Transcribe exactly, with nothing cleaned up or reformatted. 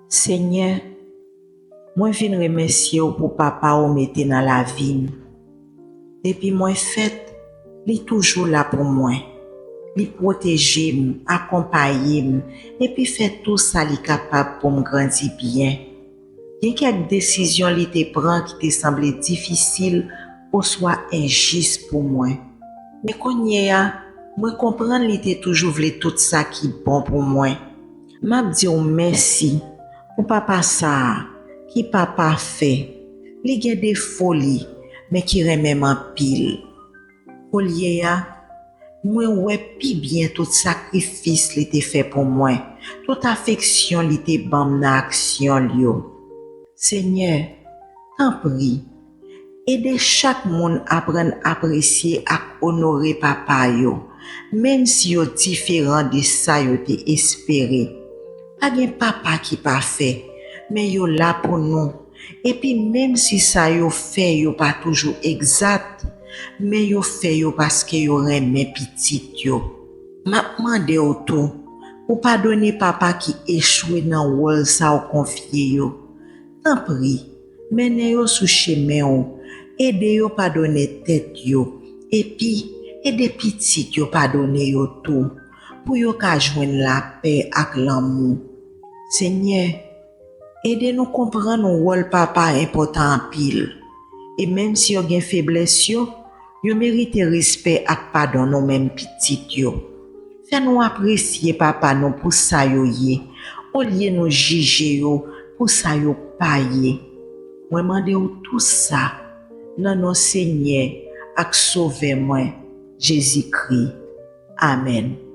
Senyè, mwen vin remèsye w pou papa w mete nan lavi m. Depi mwen fèt, li toujou la pou mwen. Li pwoteje m, akonpaye m, epi fè tou sa li kapab pou m grandi byen. Gen kèk desizyon li te pran ki te sanble difisil oswa enjis pou mwen. Men kounye a, mwen konprann li te toujou vle tout sa ki bon pou mwen. M ap di w mèsi pou papa sa a, ki pa pafè. Li gen defo li, men ki renmen m anpil. Olye a, mwen wè pi byen tout sakrifis li te fè pou mwen, tout afeksyon li te ban m nan aksyon l yo. Senyè, tanpri, ede chak moun aprann apresye ak onore papa yo, menm si yo diferan de sa yo te espere. Pa gen papa ki pafè, men yo la pou nou. Epi menm si sa yo fè yo pa toujou egzat, men yo fè yo paske yo renmen pitit yo. M ap mande w tou pou padone papa ki echwe nan wòl sa w konfye yo. Tanpri, mennen yo sou chemen w, ede yo padone tèt yo, epi ede pitit yo padone yo tou, pou yo ka jwenn lapè ak lanmou. Senyè, ede nou konprann wòl papa enpòtan anpil. E menm si yo gen feblès yo, yo merite respè ak padon nou menm pitit yo. Fè nou apresye papa nou pou sa yo ye, olye nou jije yo pou sa yo pa ye. Mwen mande w tou sa nan non Senyè ak Sovè mwen, Jezikri. Amèn.